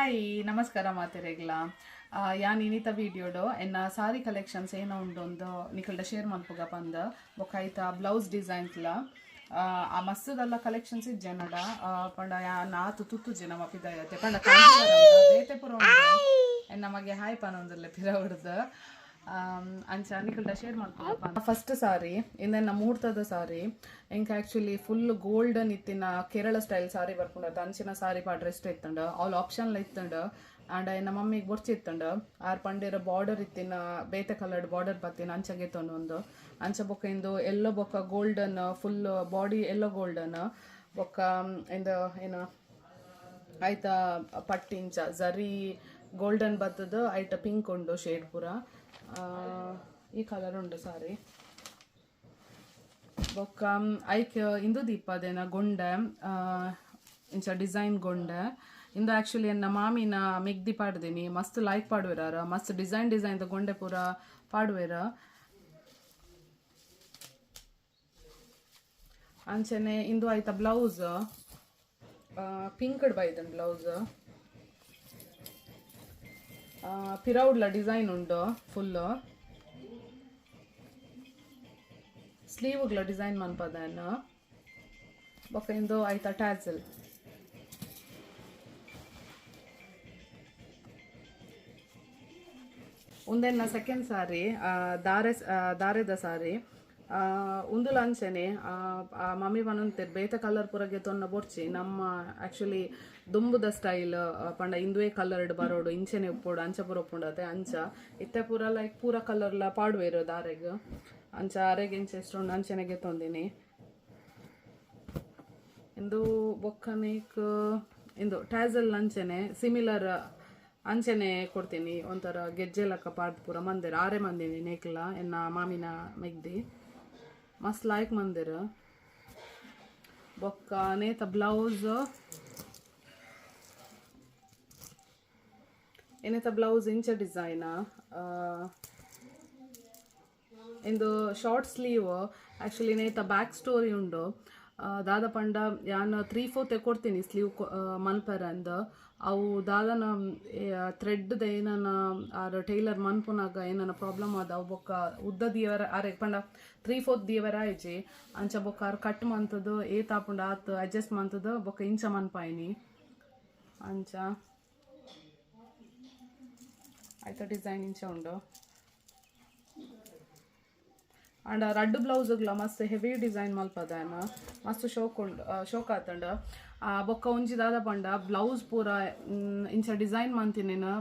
Hi ನಮಸ್ಕಾರ ಮಾತೆರೆಗ್ಲ ಯಾನ್ ಇನಿತ ವಿಡಿಯೋಡು ಎನ್ನ ಸಾರಿ ಕಲೆಕ್ಷನ್ಸ್ ಏನ ಉಂಡೊಂದು ನಿಕಲ್ಡ ಶೇರ್ ಮಲ್ಪುಗ ಪಂದ್ ಬೊಕ ಐತ ಬ್ಲೌಸ್ ಡಿಸೈನ್ಸ್ಲ ಆ ಮಸ್ತದಲ್ಲ ಕಲೆಕ್ಷನ್ಸ್ ಇಜ್ಜೆನಡ ಪಂಡ ಯಾನ್ ಆತ್ ತುತ್ತುಜೆ ನಮ್ಮ ಪಿದಾಯತೆ ಪಂಡ ಕಾಂಜೀವರಂದ ಬೇತೆ ಪೂರ ಉಂಡು ಎನ್ನ ಮಗೆ ಹಾಯ್ ಪನೊಂದುಲ್ಲೆ ಪಿರವುಡ್ದು ಅಂಚ ನಿಕಲ್ಡ ಶೇರ್ ಮಲ್ಪುಗ. ಫಸ್ಟ್ ಸಾರಿ ಇಂದೆನ್ನ ಮುಹೂರ್ತದ ಸಾರಿ. ಎಂಕ್ ಆಕ್ಚುಲಿ ಫುಲ್ ಗೋಲ್ಡನ್ ಇತ್ತಿನ ಕೇರಳ ಸ್ಟೈಲ್ ಸಾರಿ ಬರ್ಪುಂಡು ಅಂಚಿನ ಸಾರಿ ಪಾಡ್ರೆ ಇಷ್ಟ ಇತ್ತಂಡ ಆಲ್ ಆಪ್ಷನ್ ಇತ್ತಂಡ ಆಂಡ ಎನ್ನ ಮಮ್ಮಿಗೆ ಬೊರ್ಚಿ ಇತ್ತಂಡ ಆರ್ ಪಂಡೇರ ಬಾರ್ಡರ್ ಇತ್ತಿನ ಬೇತೆ ಕಲರ್ಡ್ ಬಾರ್ಡರ್ ಬತ್ತಿನ ಅಂಚಗೆ ಒಂದು ಅಂಚ ಬೊಕ್ಕ ಇಂದು ಎಲ್ಲೋ ಬೊಕ್ಕ golden full body yellow golden ಬೊಕ್ಕ ಇಂದು ಏನು ಆಯ್ತಾ ಪಟ್ಟಿಂಚ ಜರಿ ಗೋಲ್ಡನ್ ಬತ್ತದ ಐಟ ಪಿಂಕ್ ಉಂಡು ಶೇಡ್ ಪೂರ ಈ ಕಲರ್ ಉಂಡು ಸಾರಿ. ಬೊಕ್ಕ ಐಕ್ ಇಂದು ದೀಪದೇನ ಗೊಂಡೆ ಇಂಚ ಡಿಸೈನ್ ಗೊಂಡೆ ಇಂದು ಆಕ್ಚುಲಿ ಎನ್ನ ಮಾಮಿನ ಮೆಗ್ದಿ ಪಾಡ್ದಿನಿ ಮಸ್ತ್ ಲೈಕ್ ಪಾಡುವೆರಾರ ಮಸ್ತ್ ಡಿಸೈನ್ ಡಿಸೈನ್ ದ ಗೊಂಡೆ ಪೂರ ಪಾಡುವೆರ. ಅಂಚನೆ ಇಂದು ಆಯ್ತ ಬ್ಲೌಸ್ ಪಿಂಕ್ ಬೈದನ್ ಬ್ಲೌಸ್ ಪಿರೌಡ್ಲ ಡಿಸೈನ್ ಉಂಡು ಫುಲ್ ಸ್ಲೀವ್ಗ್ಲ ಡಿಸೈನ್ ಮನ್ಪದನ್ ಬೊಕ್ಕ ಇಂದು ಆಯ್ತ ಟ್ಯಾಸಲ್ ಉಂದೆನ್ನ ಸೆಕೆಂಡ್ ಸಾರಿ ದಾರೆ ದಾರೆದ ಸಾರಿ ಉಂದುಲ ಅಂಚನೆ ಮಮ್ಮಿ ಪನೊಂತೆರ್ ಬೇತೆ ಕಲರ್ ಪೂರಗೆ ತೊನ್ನ ಬೊರ್ಚಿ ನಮ್ಮ ಆಕ್ಚುಲಿ ದುಂಬುದ ಸ್ಟೈಲ್ ಪಂಡ ಇಂದುವೆ ಕಲರ್ಡ್ ಬರೋಡು ಇಂಚೆನೆ ಉಪ್ಪೋಡು ಅಂಚ ಪೂರ ಉಪ್ಪುಂಡತೆ ಅಂಚ ಇತ್ತೆ ಪೂರ ಲೈಕ್ ಪೂರ ಕಲರ್ಲ ಪಾಡುವೆರು ದಾರೆಗ್ ಅಂಚ ಅರೆಗ್ ಇಂಚ ಇಷ್ಟ ಉಂಡು ಅಂಚೆನೆಗೆ ತೊಂದಿನಿ. ಇಂದು ಬೊಕ್ಕನೇಕ್ ಇಂದು ಟ್ಯಾಸಲ್ ಅಂಚೆನೆ ಸಿಮಿಲರ್ ಅಂಚೆನೆ ಕೊಡ್ತೀನಿ ಒಂಥರ ಗೆಜ್ಜೆ ಲಕ್ಕ ಪಾಡ್ ಪೂರ ಮಂದಿರ ಆರೆ ಮಂದಿನಿ ನೇಕ್ಲ ಎನ್ನ ಮಾಮಿನ ಮೆಗ್ದಿ ಮಸ್ತ್ ಲೈಕ್ ಮಂದಿರ. ಬೊಕ್ಕ ನೇತ ಬ್ಲೌಸ್ ಏನೇತ ಬ್ಲೌಸ್ ಇಂಚ ಡಿಸೈನ್ ಇಂದು ಶಾರ್ಟ್ ಸ್ಲೀವ್ ಆಕ್ಚುಲಿ ನೇತ ಬ್ಯಾಕ್ ಸ್ಟೋರಿ ಉಂಡು. ದಾದ ಪಂಡ ಯಾನ್ 3/4 ಕೊಡ್ತೀನಿ ಸ್ಲೀವ್ ಮನ್ಪೆರೆ ಅಂದ್ ಅವು ದಾದನ ಥ್ರೆಡ್ ಏನನ ಆರ್ ಟೈಲರ್ ಮನ್ಪುನಾಗ ಏನನ ಪ್ರಾಬ್ಲಮ್ ಆದ ಅವು ಬೊಕ್ಕ ಉದ್ದ ದಿಯವರ ಆರೆ ಪಂಡ 3/4 ದಿಯವರ ಆಯ್ಜಿ ಅಂಚ ಬೊಕ್ಕ ಆರ್ ಕಟ್ ಮಂತದ್ದು ಏತ್ ಆಪುಂಡು ಆತ್ ಅಡ್ಜಸ್ಟ್ ಮಂತದ್ದು ಬೊಕ್ಕ ಇಂಚ ಮನ್ಪಾಯಿನಿ ಅಂಚ ಆಯ್ತ ಡಿಸೈನ್ ಇಂಚ ಉಂಡು. ಅಂಡ್ ರಡ್ಡು ಬ್ಲೌಸ್ಗ್ಲ ಮಸ್ತ್ ಹೆವಿ ಡಿಸೈನ್ ಮಲ್ಪದಾನ ಮಸ್ತ್ ಶೋಕ್ ಉಂಡು ಶೋಕ್ ಆತಂಡು. ಬೊಕ್ಕ ಒಂಜಿ ದಾದ ಪಂಡ ಬ್ಲೌಸ್ ಪೂರ ಇಂಚ ಡಿಸೈನ್ ಮಂತಿನೇನು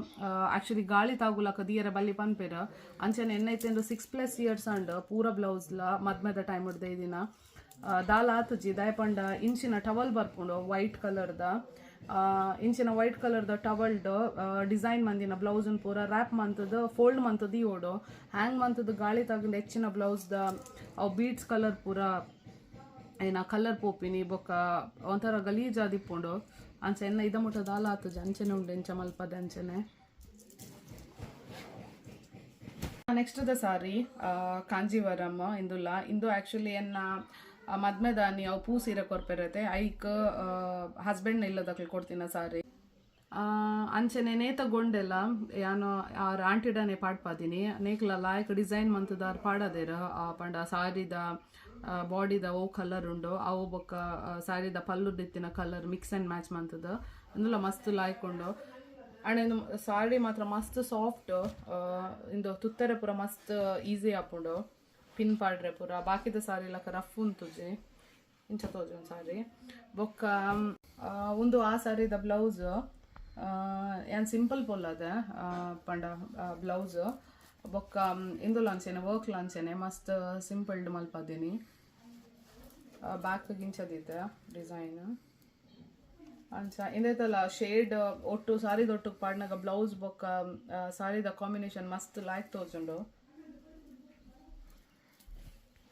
ಆಕ್ಚುಲಿ ಗಾಳಿ ತಾಗುಲಕ ದಿಯರ ಬಲ್ಲಿ ಪನ್ಪೇರ ಅಂಚನೆ ಎನ್ನೈತೆ 6+ ಇಯರ್ಸ್ ಅಂಡ್ ಪೂರ ಬ್ಲೌಸ್ಲ ಮದ್ಮೆದ ಟೈಮ್ ಹಿಡ್ದೆ ದಿನ ದಾಲ ಆತುಜಿ ದಾಯ ಪಂಡ ಇಂಚಿನ ಟವಲ್ ಬರ್ಪುಂಡು ವೈಟ್ ಕಲರ್ದ ಇಂಚಿನ ವೈಟ್ ಕಲರ್ದ ಟವಲ್ಡ್ ಡಿಸೈನ್ ಮಂದಿನ ಬ್ಲೌಸ್ ಪೂರ ರ್ಯಾಪ್ ಮಂತದ್ದು ಫೋಲ್ಡ್ ಮಂತದ್ದು ಓಡು ಹ್ಯಾಂಗ್ ಮಂತದ್ದು ಗಾಳಿ ತಾಗಿಂದ ಹೆಚ್ಚಿನ ಬ್ಲೌಸ್ದ ಅವು ಬೀಡ್ಸ್ ಕಲರ್ ಪೂರ ಏನ ಕಲರ್ ಪೋಪಿನಿ ಬೊಕ್ಕ ಒಂಥರ ಗಲೀಜಾದಿಪ್ಪುಂಡು ಅಂಚ ಎನ್ನ ಇದ ಮುಟ್ಟ ದಾಲ ಆತುಜಿ ಅಂಚನೆ ಉಂಡು ಇಂಚ ಮಲ್ಪದ ಅಂಚನೆ. ನೆಕ್ಸ್ಟ್ the ಸಾರಿ ಕಾಂಜೀವರಂ ಇಂದುಲ್ಲ ಇಂದು ಆಕ್ಚುಲಿ ಎನ್ನ ಮದ್ಮೆದಾನಿ ಅವು ಪೂ ಸೀರೆ ಕೊರ್ಪೆರತೆ ಐಕ್ ಹಸ್ಬೆಂಡ್ ಇಲ್ಲದಕ್ಲು ಕೊಡ್ತೀನ ಸಾರಿ. ಅಂಚನೆ ನೇತ ಗೊಂಡೆಲ್ಲ ಯಾನು ಆರ್ ಆಂಟಿಡನೆ ಪಾಡ್ಪಾದಿನಿ ನೇಕ್ಲ ಲಾಯ್ಕ್ ಡಿಸೈನ್ ಮಂತದ ಆರ್ ಪಾಡದೇರ ಪಂಡ ಸಾರಿದ ಬಾಡಿದ ಓ ಕಲರ್ ಉಂಡು ಅವು ಬೊಕ್ಕ ಸಾರಿದ ಪಲ್ಲುದಿತ್ತಿನ ಕಲರ್ ಮಿಕ್ಸ್ ಆ್ಯಂಡ್ ಮ್ಯಾಚ್ ಮಂತದ ಅಂದುಲ ಮಸ್ತ್ ಲಾಯ್ಕ್ ಉಂಡು. ಅಂಡ್ ಇಂದು ಸಾರಿ ಮಾತ್ರ ಮಸ್ತ್ ಸಾಫ್ಟ್ ಇಂದು ತುತ್ತರೆ ಪೂರ ಮಸ್ತ್ ಈಸಿ ಆಪುಂಡು ಪಿನ್ ಪಾಡ್ರೆ ಪೂರ ಬಾಕಿದ ಸಾರಿ ಲಕ ರಫ್ ಉಂತುಜಿ ಇಂಚ ತೋಜು ಒಂದು ಸಾರಿ. ಬೊಕ್ಕ ಒಂದು ಆ ಸಾರಿದ ಬ್ಲೌಸ್ ಯಾನ್ ಸಿಂಪಲ್ ಪೊಲ್ಲದ ಪಂಡ ಬ್ಲೌಸ್ ಬೊಕ್ಕ ಇಂದು ಲಾಂಚೆನೆ ವರ್ಕ್ ಲಾಂಚೆನೆ ಮಸ್ತ್ ಸಿಂಪಲ್ಡ್ ಮಲ್ಪದೀನಿ ಬ್ಯಾಕ್ ಗಿಂಚದಿದ್ದೆ ಡಿಸೈನ್ ಅಂಚ ಇಂದೈತಲ್ಲ ಶೇಡ್ ಒಟ್ಟು ಸಾರಿದ ಒಟ್ಟು ಪಾಡ್ನಾಗ ಬ್ಲೌಸ್ ಬೊಕ್ಕ ಸಾರಿದ ಕಾಂಬಿನೇಷನ್ ಮಸ್ತ್ ಲಾಯ್ಕ್ ತೋಜುಂಡು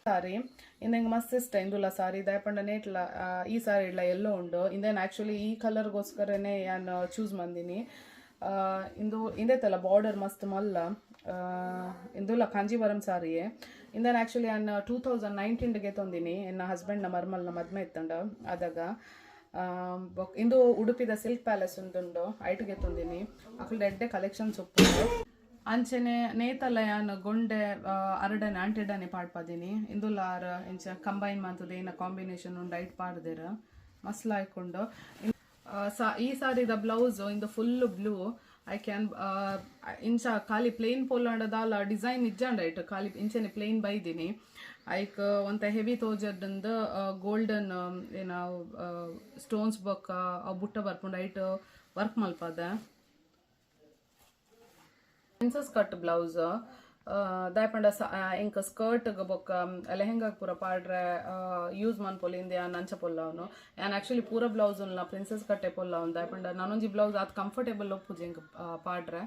ಸಾರಿ. ಇಂದೆಂಗ್ ಮಸ್ತ್ ಇಷ್ಟ ಇಂದುಲ ಸಾರಿ ದಾಯಪಂಡ ನೇಟ್ಲ ಈ ಸಾರಿ ಇಡ್ಲ ಎಲ್ಲೋ ಉಂಡು ಇಂದೇನು ಆ್ಯಕ್ಚುಲಿ ಈ ಕಲರ್ಗೋಸ್ಕರನೇ ಯಾನ್ ಚೂಸ್ ಮಂದಿನಿ. ಇಂದು ಇಂದೈತಲ್ಲ ಬಾರ್ಡರ್ ಮಸ್ತ್ ಮಲ್ಲ ಇಂದುಲ ಕಾಂಜೀವರಂ ಸಾರಿಯೇ ಇಂದೇನು ಆ್ಯಕ್ಚುಲಿ ಯಾನ್ 2019 ಗೆ ತೊಂದಿನಿ ಎನ್ನ ಹಸ್ಬೆಂಡ್ನ ಮರ್ಮಲ್ನ ಮದ್ಮೆ ಇತ್ತಂಡ ಅದಾಗ. ಇಂದು ಉಡುಪಿದ ಸಿಲ್ಕ್ ಪ್ಯಾಲೇಸ್ ಉಂದುಂಡು, ಐಟ್ ಗೆತ್ತೊಂದಿನಿ. ಅಕುಲು ಎಡ್ಡೆ ಕಲೆಕ್ಷನ್ಸ್ ಉಪ್ಪುಂಡು. ಅಂಚನೆ ನೇತಲ ಯಾನ್ ಗೊಂಡೆ ಅರಡನೆ ಅಂಟಿಡನೆ ಪಾಡ್ಪದಿನಿ. ಇಂದುಲ ಆರ್ ಇಂಚ ಕಂಬೈನ್ ಮಂತದ ಏನ ಕಾಂಬಿನೇಷನ್ ಉಂಡು, ಐಟ್ ಪಾಡ್ದೆರ್. ಮಸ್ತ್ ಲಾಯ್ಕ್ ಉಂಡು. ಈ ಸಾರಿದ ಬ್ಲೌಸ್ ಇಂದು ಫುಲ್ ಬ್ಲೂ. I can ಇಂಚ ಖಾಲಿ ಪ್ಲೇನ್ ಪೋಲಾಂಡ ದಾಲ ಡಿಸೈನ್ ಇಜ್ಜಾಂಡ ಐಟ್ ಖಾಲಿ ಇಂಚನೆ ಪ್ಲೇನ್ ಬೈದಿನಿ. ಐಕ್ ಒಂತ ಹೆವಿ ತೋಜಡ್ಂದ್ ಗೋಲ್ಡನ್ ಏನ ಸ್ಟೋನ್ಸ್ ಬೊಕ್ಕ ಅವು ಬುಟ್ಟ ಬರ್ಪುಂಡು, ಐಟ್ ವರ್ಕ್ ಮಲ್ಪದ. ಪ್ರಿನ್ಸಸ್ ಕಟ್ ಬ್ಲೌಸ್ ದಾಯಪಂಡ ಎಂಕ್ ಸ್ಕರ್ಟ್ ಬೊಕ್ಕ ಲೆಹೆಂಗಾ ಪೂರ ಪಾಡ್ರೆ ಯೂಸ್ ಮನ್ಪೊಲಿ ಇಂದೆ ಯಾನ್ ಅಂಚ ಪೊಲ್ಲವನು. ಯಾನ್ ಆಕ್ಚುಲಿ ಪೂರ ಬ್ಲೌಸ್ ಉಲ್ಲ ಪ್ರಿನ್ಸಸ್ ಕಟ್ಟೆ ಪೊಲ್ಲವನು. ದಾಯಪಂಡ ನಾನೊಂಜಿ ಬ್ಲೌಸ್ ಆತ್ ಕಂಫರ್ಟೇಬಲ್ ಒಪ್ಪುಜಿ ಎಂಕ್ ಪಾಡ್ರೆ.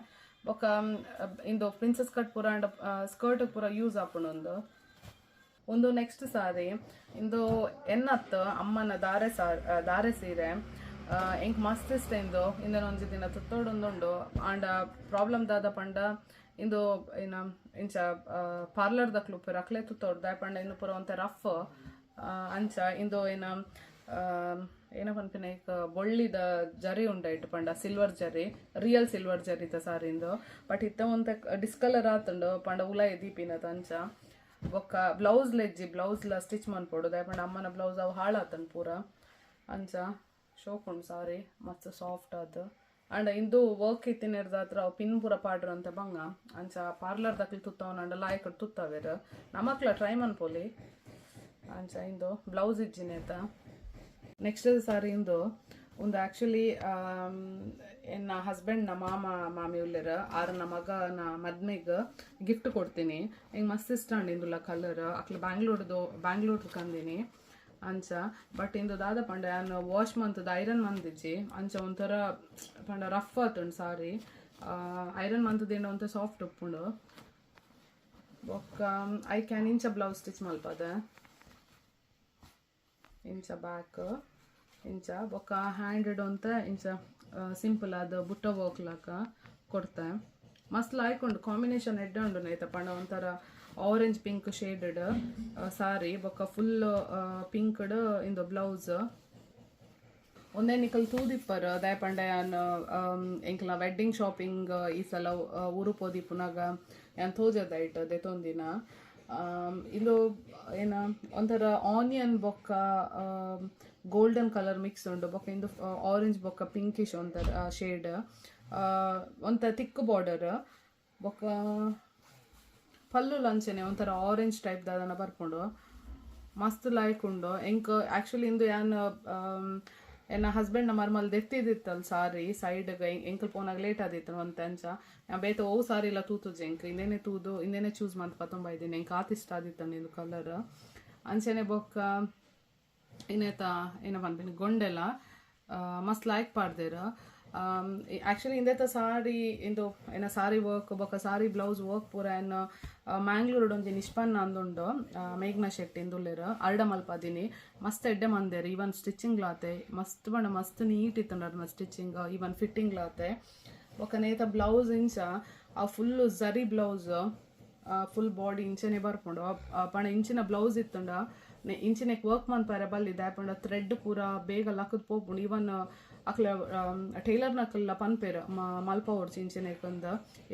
ಬೊಕ್ಕ ಇಂದು ಪ್ರಿನ್ಸಸ್ ಕಟ್ ಪೂರ ಅಂಡ ಸ್ಕರ್ಟ್ ಪೂರ ಯೂಸ್ ಆಪುಂಡು. ಒಂದು ಒಂದು ನೆಕ್ಸ್ಟ್ ಸಾರಿ. ಇಂದು ಎನ್ನತ್ತು ಅಮ್ಮನ ದಾರೆ ಸಾರ್ ದಾರೆ ಸೀರೆ. ಎಂಕ್ ಮಸ್ತ್ ಇಷ್ಟ ಇಂದು. ಇಂದನ ಒಂಜಿ ದಿನ ತುತ್ತೋಡೊಂದುಂಡು. ಆಂಡ ಪ್ರಾಬ್ಲಮ್ ದಾದ ಪಂಡ, ಇಂದು ಏನ ಇಂಚ ಪಾರ್ಲರ್ ದಕ್ಲು ಪೂರ ಅಕ್ಲೆ ತುತ್ತೋಡು. ದಾಯ ಪಂಡ ಇಂದು ಪೂರ ಒಂತೆ ರಫ್. ಅಂಚ ಇಂದು ಏನ ಏನ ಪನ್ಪಿನ ಇಕ್ ಬೊಳ್ಳಿದ ಜರಿ ಉಂಡೈಟ್ ಪಂಡ ಸಿಲ್ವರ್ ಜರಿ, ರಿಯಲ್ ಸಿಲ್ವರ್ ಜರಿತ ಸಾರಿ ಇಂದು. ಬಟ್ ಇತ್ತ ಒಂತೆ ಡಿಸ್ಕಲರ್ ಆತುಂಡು, ಪಂಡ ಉಲಾಯಿ ದೀಪಿನತ ಅಂಚ. ಬೊಕ್ಕ ಬ್ಲೌಸ್ ಲೆಜ್ಜಿ, ಬ್ಲೌಸ್ ಲ ಸ್ಟಿಚ್ ಮನ್ಪೊಡು. ದಾಯ ಪಂಡ ಅಮ್ಮನ ಬ್ಲೌಸ್ ಅವು ಹಾಳಾತನ್ ಪೂರ. ಅಂಚ ಶೋಕುಂಡು ಸಾರಿ, ಮಸ್ತ್ ಸಾಫ್ಟ್ ಆದ್. ಅಂಡ ಇಂದು ವರ್ಕ್ ಇತ್ತಿನೆರ್ದಾತ್ರ ಅವು ಪಿನ್ ಪೂರ ಪಾಡ್ರ ಅಂತ ಬಂಗ. ಅಂಚ ಪಾರ್ಲರ್ ದಕ್ಲು ತುತ್ತವನ ಅಂಡ ಲಾಯ್ಕ್ ತುತ್ತವೆರ್, ನಮಕ್ಲ ಟ್ರೈ ಮನ್ಪೊಲಿ. ಅಂಚ ಇಂದು ಬ್ಲೌಸ್ ಇಜ್ಜಿನೇತ. ನೆಕ್ಸ್ಟ್ ಸಾರಿ ಇಂದು. ಒಂದು ಆಕ್ಚುಲಿ ಎನ್ನ ಹಸ್ಬೆಂಡ್ ನ ಮಾಮ ಮಾಮಿ ಉಲ್ಲೆರ್, ಆರನ ಮಗನ ಮದ್ಮೆಗ್ ಗಿಫ್ಟ್ ಕೊಡ್ತೀನಿ. ಎಂಕ್ ಮಸ್ತ್ ಇಷ್ಟ ಅಂಡ್ ಇಂದುಲ ಕಲರ್. ಅಕ್ಲು ಬ್ಯಾಂಗ್ಳೂರ್ದು, ಬ್ಯಾಂಗ್ಳೂರ್ ಕಂದಿನಿ ಅಂಚ. ಬಟ್ ಇಂದು ದಾದ ಪಂಡ ಯಾನ್ ವಾಶ್ ಮಂತದ ಐರನ್ ಮಂದಿಜ್ಜಿ. ಅಂಚ ಒಂಥರ ಪಂಡ ರಫ್ ಆತುಂಡು ಸಾರಿ. ಐರನ್ ಮಂತದೇಂಡ ಒಂತೆ ಸಾಫ್ಟ್ ಉಪ್ಪುಂಡು. ಬೊಕ್ಕ I can ಇಂಚ ಬ್ಲೌಸ್ ಸ್ಟಿಚ್ ಮಲ್ಪದ, ಇಂಚ ಬ್ಯಾಕ್ ಇಂಚ. ಬೊಕ್ಕ ಹ್ಯಾಂಡ್ ಅಂತ ಇಂಚ ಸಿಂಪಲ್ ಆದ ಬುಟ್ಟ ವರ್ಕ್ ಲಾಕ ಕೊಡ್ತೆ. ಮಸ್ತ್ ಲಾಯ್ಕ್ ಉಂಡು, ಕಾಂಬಿನೇಷನ್ ಎಡ್ಡೆ ಉಂಡು ನೈತ. ಪಂಡ ಒಂಥರ ಆರೆಂಜ್ ಪಿಂಕ್ ಶೇಡೆಡ್ ಸಾರಿ, ಬೊಕ್ಕ ಫುಲ್ ಪಿಂಕ್ಡ್ ಇಂದು ಬ್ಲೌಸ್. ಒಂದೇ ನಿಕಲ್ ತೂದಿಪ್ಪರ್. ದಾಯ ಪಂಡ ಯಾನ್ ಎಂಕ್ಲ ವೆಡ್ಡಿಂಗ್ ಶಾಪಿಂಗ್ ಈ ಸಲ ಊರು ಪೋದಿಪ್ಪುನಾಗ ಯಾನ್ ತೋಜದ ಐಟ್ ದೆತೊಂದಿನ. ಇಂದು ಏನ ಒಂಥರ ಆನಿಯನ್ ಬೊಕ್ಕ ಗೋಲ್ಡನ್ ಕಲರ್ ಮಿಕ್ಸ್ ಉಂಡು. ಬೊಕ್ಕ ಇಂದು ಆರೆಂಜ್ ಬೊಕ್ಕ ಪಿಂಕಿಶ್ ಒಂಥರ ಶೇಡ್, ಒಂಥ ತಿಕ್ ಬಾರ್ಡರ್. ಬೊಕ್ಕ ಪಲ್ಲು ಅಂಚನೆ ಒಂಥರ ಆರೆಂಜ್ ಟೈಪ್ ದಾದನ ಬರ್ಪುಂಡು. ಮಸ್ತ್ ಲಾಯ್ಕ್ ಉಂಡು. ಎಂಕ್ ಆಕ್ಚುಲಿ ಇಂದು ಯಾನ್ ಎನ್ನ ಹಸ್ಬೆಂಡ್ ನ ಮರ್ಮಲ್ ದೆತ್ತಿದಿತ್ತಲ್ ಸಾರಿ ಸೈಡ್. ಎಂಕಲ್ ಪೋನಾಗ ಲೇಟ್ ಆದಿತ್ತು ಒಂತೆ. ಅಂಚ ಯಾ ಬೇತೆ ಓ ಸಾರಿ ಇಲ್ಲ ತೂತುಜಿ. ಎಂಕ್ ಇಂದೇನೆ ತೂದು ಇಂದೇನೆ ಚೂಸ್ ಮಂತ್ ಪತೊಂಬ ಇದ್ದೀನಿ. ಎಂಕ್ ಆತ್ ಇಷ್ಟ ಆದಿತ್ತು ಇಂದು ಕಲರ್. ಅಂಚನೆ ಬೊಕ್ಕ ಇನ್ನೇತ ಏನ ಪನ್ಪಿನಿ, ಗೊಂಡೆಲ ಮಸ್ತ್ ಲಾಯ್ಕ್ ಪಾಡ್ದೆರ್. ಆಕ್ಚುಲಿ ಇಂದೆತ ಸಾರಿ ಇಂದು ಏನ ಸಾರಿ ವರ್ಕ್ ಬೊಕ್ಕ ಸಾರಿ ಬ್ಲೌಸ್ ವರ್ಕ್ ಪೂರ ಏನ್ ಮ್ಯಾಂಗ್ಳೂರ್ಡ್ ಒಂಜಿ ನಿಷ್ಪನ್ನ ಅಂದುಂಡು, ಮೇಘ್ನಾ ಶೆಟ್ಟಿ ಇಂದುಲ್ಲೆರ್, ಅರ್ಡ ಮಲ್ಪದಿನಿ. ಮಸ್ತ್ ಎಡ್ಡೆ ಮಂದೆರ್. ಈವನ್ ಸ್ಟಿಚಿಂಗ್ ಲಾತೆ ಮಸ್ತ್ ಬಣ್ಣ ಮಸ್ತ್ ನೀಟ್ ಇತ್ತುಂಡು ಅರ್ನ ಸ್ಟಿಚಿಂಗ್, ಈವನ್ ಫಿಟ್ಟಿಂಗ್ ಲಾತೆ. ಬೊಕ್ಕ ನೇತ ಬ್ಲೌಸ್ ಇಂಚ ಆ ಫುಲ್ ಝರಿ ಬ್ಲೌಸ್, ಫುಲ್ ಬಾಡಿ ಇಂಚನೆ ಬರ್ಪುಂಡು. ಪಂಡ ಇಂಚಿನ ಬ್ಲೌಸ್ ಇತ್ತುಂಡ ಇಂಚಿನೆಕ್ ವರ್ಕ್ ಮನ್ಪರೆ ಬಲ್ಲಿ. ದಾಯೆ ಥ್ರೆಡ್ ಪೂರ ಬೇಗ ಲಕ್ಕದ್ ಪೋಪುಂಡು. Even ಅಕ್ಲ tailor ನಕಲ್ಲ ಪನ್ಪೇರ್ ಮಲ್ಪ ಓಡ್ಚಿ ಇಂಚಿನೆಕ್.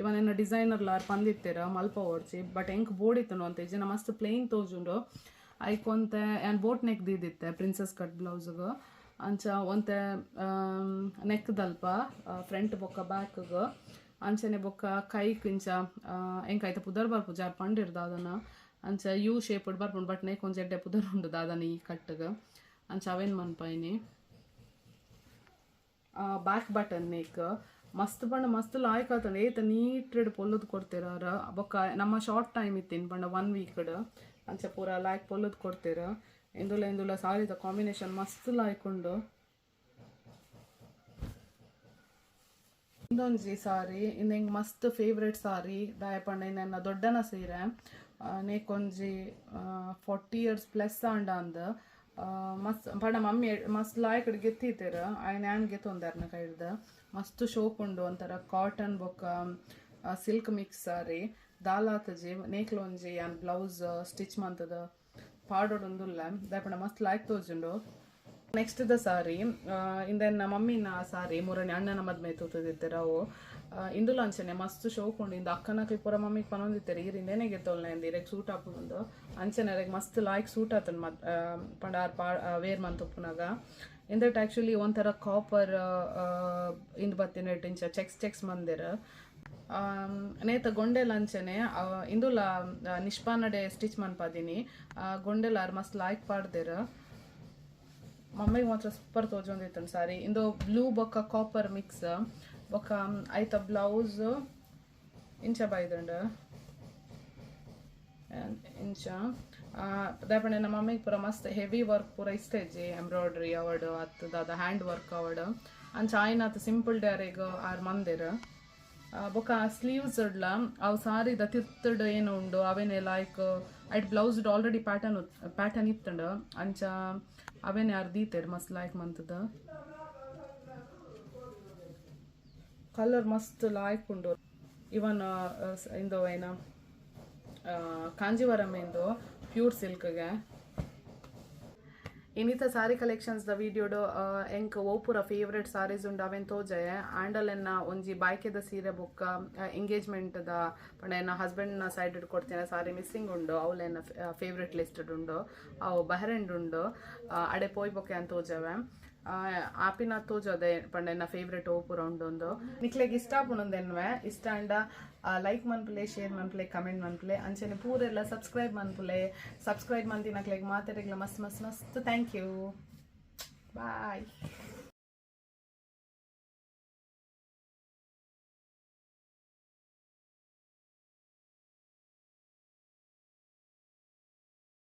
ಇವನ್ ಎನ್ನ ಡಿಸೈನರ್ ಲಾರ್ ಪಂದಿತ್ತೆರ್ ಮಲ್ಪ ಓಡ್ಚಿ. ಬಟ್ ಎಂಕ್ ಬೋಡಿತ್ತುಂಡು ಅಂತ ಇಜ್ಜಿನ ಮಸ್ತ್ ಪ್ಲೇನ್ ತೋಜುಂಡು. ಐಕ್ ಒಂತೆ ಯಾನ್ ಬೋಟ್ ನೆಕ್ ದೀದಿತ್ತೆ ಪ್ರಿನ್ಸಸ್ ಕಟ್ ಬ್ಲೌಸ್ಗ್. ಅಂಚ ಒಂತೆ ನೆಕ್ ದಲ್ಪ ಫ್ರಂಟ್ ಬೊಕ್ಕ ಬ್ಯಾಕ್ಗ್. ಅಂಚನೆ ಬೊಕ್ಕ ಕೈಕ್ ಇಂಚ ಎಂಕ್ ಐತ ಪುದರ್ ಬರ್ಪು ಜಾರ್ ಪಂಡಿರ್ ದಾದನ. ಅಂಚ ಯು ಶೇಪ್ ಬರ್ಪುಂಡು. ಬಟ್ ನೇಕ್ ಒಂಜಿ ಎಡ್ಡೆ ಪುದರ್ ಉಂಡು ದಾದನ ಈ ಕಟ್ಟ್ಗ್. ಅಂಚ ಅವೇನ್ ಮನ್ಪಾಯಿನಿ. ಬ್ಯಾಕ್ ಬಟನ್ ನೆಕ್ ಮಸ್ತ್ ಪಂಡ ಮಸ್ತ್ ಲಾಯ್ಕ್ ಆತಂಡ್. ಏತ್ ನೀಟ್ ಪೊಲ್ಲುದು ಕೊಡ್ತೀರ. ಬೊಕ್ಕ ನಮ್ಮ ಶಾರ್ಟ್ ಟೈಮ್ ಇತ್ತಿನ ಪಂಡ ಒನ್ ವೀಕ್ಡ್. ಅಂಚ ಪೂರ ಲಾಯ್ಕ್ ಪೊಲ್ಲುದು ಕೊಡ್ತೀರ. ಇಂದುಲ ಇಂದುಲ ಸಾರಿದ ಕಾಂಬಿನೇಷನ್ ಮಸ್ತ್ ಲಾಯ್ಕ್ ಉಂಡು. ಇಂದೊಂಜಿ ಸಾರಿ ಇಂದು ಎಂಕ್ ಮಸ್ತ್ ಫೇವ್ರೆಟ್ ಸಾರಿ. ದಾಯೆ ಪಂಡ ಇಂದೆನ್ನ ದೊಡ್ಡನ ಸೀರೆ. ನೇಕೊಂಜಿ 40 ಇಯರ್ಸ್ ಪ್ಲಸ್ ಆಂಡ ಅಂದ್. ಮಸ್ತ್ ಪಂಡ ಮಮ್ಮಿ ಮಸ್ತ್ ಲಾಯ್ಕ್ ಗೆತ್ತಿತ್ತೆರ್, ಆಯ್ನ ಯಾನ್ ಗೆತ್ತೊಂದೆರ್ನ ಕೈಡ್ದ್. ಮಸ್ತ್ ಶೋಕ್ ಉಂಡು. ಒಂಥರ ಕಾಟನ್ ಬೊಕ್ಕ ಸಿಲ್ಕ್ ಮಿಕ್ಸ್ ಸಾರಿ. ದಾಲಾತಜಿ ನೇಕ್ಲ ಒಂಜಿ ಯಾನ್ ಬ್ಲೌಸ್ ಸ್ಟಿಚ್ ಮಂತದ ಪಾಡೊಡೊಂದುಲ್ಲ. ದಾಯೆ ಪಂಡ ಮಸ್ತ್ ಲಾಯ್ಕ್ ತೋಜುಂಡು. ನೆಕ್ಸ್ಟ್ ದ ಸಾರಿ, ಇಂದೆನ್ನ ಮಮ್ಮಿನ ಸಾರಿ, ಮುರಣಿ ಅಣ್ಣನ ಮದ್ಮೆ ತೂತದಿತ್ತೆರ್ ಅವು. ಇಂದುಲ ಅಂಚನೆ ಮಸ್ತ್ ಶೋಕ್ ಉಂಡು. ಇಂದು ಅಕ್ಕನಕ್ಲ್ ಪೂರ ಮಮ್ಮಿಗ್ ಪನೊಂದಿತ್ತೆರ್, ಈರ್ ಇಂದೆನೆ ಗೆತೊಲ್ನೆ ಇಂದ್, ಇರೆಗ್ ಸೂಟ್ ಆಪುಂಡು. ಅಂಚನೆ ಅರೆಗ್ ಮಸ್ತ್ ಲಾಯ್ಕ್ ಸೂಟ್ ಆತುಂಡು. ಮದ್ ಪಂಡ ಆರ್ ಪಾ ವೇರ್ ಮಂತುಪ್ಪುನಗ ಇಂದೆಟ್ ಆಕ್ಚುಲಿ ಒಂಥರ ಕಾಪರ್ ಇಂದ್ ಬತ್ತಿನೆಟ್ ಇಂಚ ಚೆಕ್ಸ್ ಚೆಕ್ಸ್ ಮಂದೆರ್. ನೇತ ಗೊಂಡೆಲ ಅಂಚನೆ, ಇಂದುಲ ನಿಷ್ಪಾನಡೆ ಸ್ಟಿಚ್ ಮನ್ಪಾದಿನಿ. ಗೊಂಡೆಲ ಆರ್ ಮಸ್ತ್ ಲಾಯ್ಕ್ ಪಾಡ್ದೆರ್. ಮಮ್ಮಿಗೆ ಮಾತ್ರ ಸೂಪರ್ ತೋಜೊಂದಿತ್ತು ಸಾರಿ. ಇಂದು ಬ್ಲೂ ಬೊಕ್ಕ ಕಾಪರ್ ಮಿಕ್ಸ್. ಬೊಕ್ಕ ಐತ ಬ್ಲೌಸ್ ಇಂಚ ಬೈದುಂಡು ಇಂಚ. ದಾಯೆ ನಮ್ಮ ಮಮ್ಮಿಗೆ ಪೂರ ಮಸ್ತ್ ಹೆವಿ ವರ್ಕ್ ಪೂರ ಇಷ್ಟ ಇಜ್ಜಿ, ಎಂಬ್ರಾಯ್ಡ್ರಿ ಅವಡ್ ಅತ್ ದಾದ ಹ್ಯಾಂಡ್ ವರ್ಕ್ ಅವಡ್. ಅಂಚ ಆಯ್ನಾತ್ ಸಿಂಪಲ್ ಡ್ಯಾರೆಗ್ ಆರ್ ಮಂದೆರ್. ಬೊಕ್ಕ ಸ್ಲೀವ್ಸ್ ಉಡ್ಲ ಅವು ಸಾರಿದ ತಿರ್ತುಡ್ ಏನು ಉಂಡು ಅವೇನೆ ಲೈಕ್ ಐಟ್ ಬ್ಲೌಸ್ ಆಲ್ರೆಡಿ ಪ್ಯಾಟರ್ನ್ ಪ್ಯಾಟರ್ನ್ ಇತ್ತುಂಡು. ಅಂಚ ಅವೇನೆ ಆರ್ ದೀತೆರ್ ಮಸ್ತ್ ಲೈಕ್ ಮಂತದ. ಕಲರ್ ಮಸ್ತ್ ಲಾಯ್ಕ್ ಉಂಡು. ಇವನ್ ಇಂದು ಏನ ಕಾಂಜೀವರಂ ಇಂದು ಪ್ಯೂರ್ ಸಿಲ್ಕ್ಗೆ. ಇನ್ನಿತ ಸಾರಿ ಕಲೆಕ್ಷನ್ಸ್ ದ ವಿಡಿಯೋಡು ಎಂಕ್ ಓಪುರ ಫೇವ್ರೆಟ್ ಸಾರೀಸ್ ಉಂಡು ಅವೆನ್ ತೋಜಾಯ. ಆಂಡಲೆನ್ನ ಒಂಜಿ ಬಾಯ್ಕೆದ ಸೀರೆ ಬೊಕ್ಕ ಎಂಗೇಜ್ಮೆಂಟ್ ದ ಪಂಡ ಎನ್ನ ಹಸ್ಬೆಂಡ್ ನ ಸೈಡ್ ಕೊಡ್ತೇನೆ ಸಾರಿ ಮಿಸ್ಸಿಂಗ್ ಉಂಡು. ಅವಲೆನ್ನ ಫೇವ್ರೆಟ್ ಲಿಸ್ಟ್ ಉಂಡು, ಅವು ಬಹರೆಂಡ್ ಉಂಡು. ಅಡೆ ಪೋಯ್ ಬೊಕ್ಕ ಅಂತ ತೋಜವೆ ಆಪಿನ ತೋಜದೆ ಪಂಡ ಎನ್ನ ಫೇವ್ರೆಟ್ ಓಪುರ ಉಂಡು. ನಿಕ್ಲೆಗ್ ಇಷ್ಟ ಆಪುಂಡು ಇಷ್ಟ ಅಂಡ ಲೈಕ್ ಮನ್ಪುಲೆ, ಶೇರ್ ಮನ್ಪುಲೆ, ಕಮೆಂಟ್ ಮನ್ಪುಲೆ. ಅಂಚನೆ ಪೂರೆಲ್ಲ ಸಬ್ಸ್ಕ್ರೈಬ್ ಮನ್ಪುಲೆ. ಸಬ್ಸ್ಕ್ರೈಬ್ ಮಂತಿನಕ್ಲೆಗ್ ಮಾತೆರೆಗ್ಲ ಮಸ್ತ್ ಮಸ್ತ್ ಮಸ್ತ್ thank you. Bye.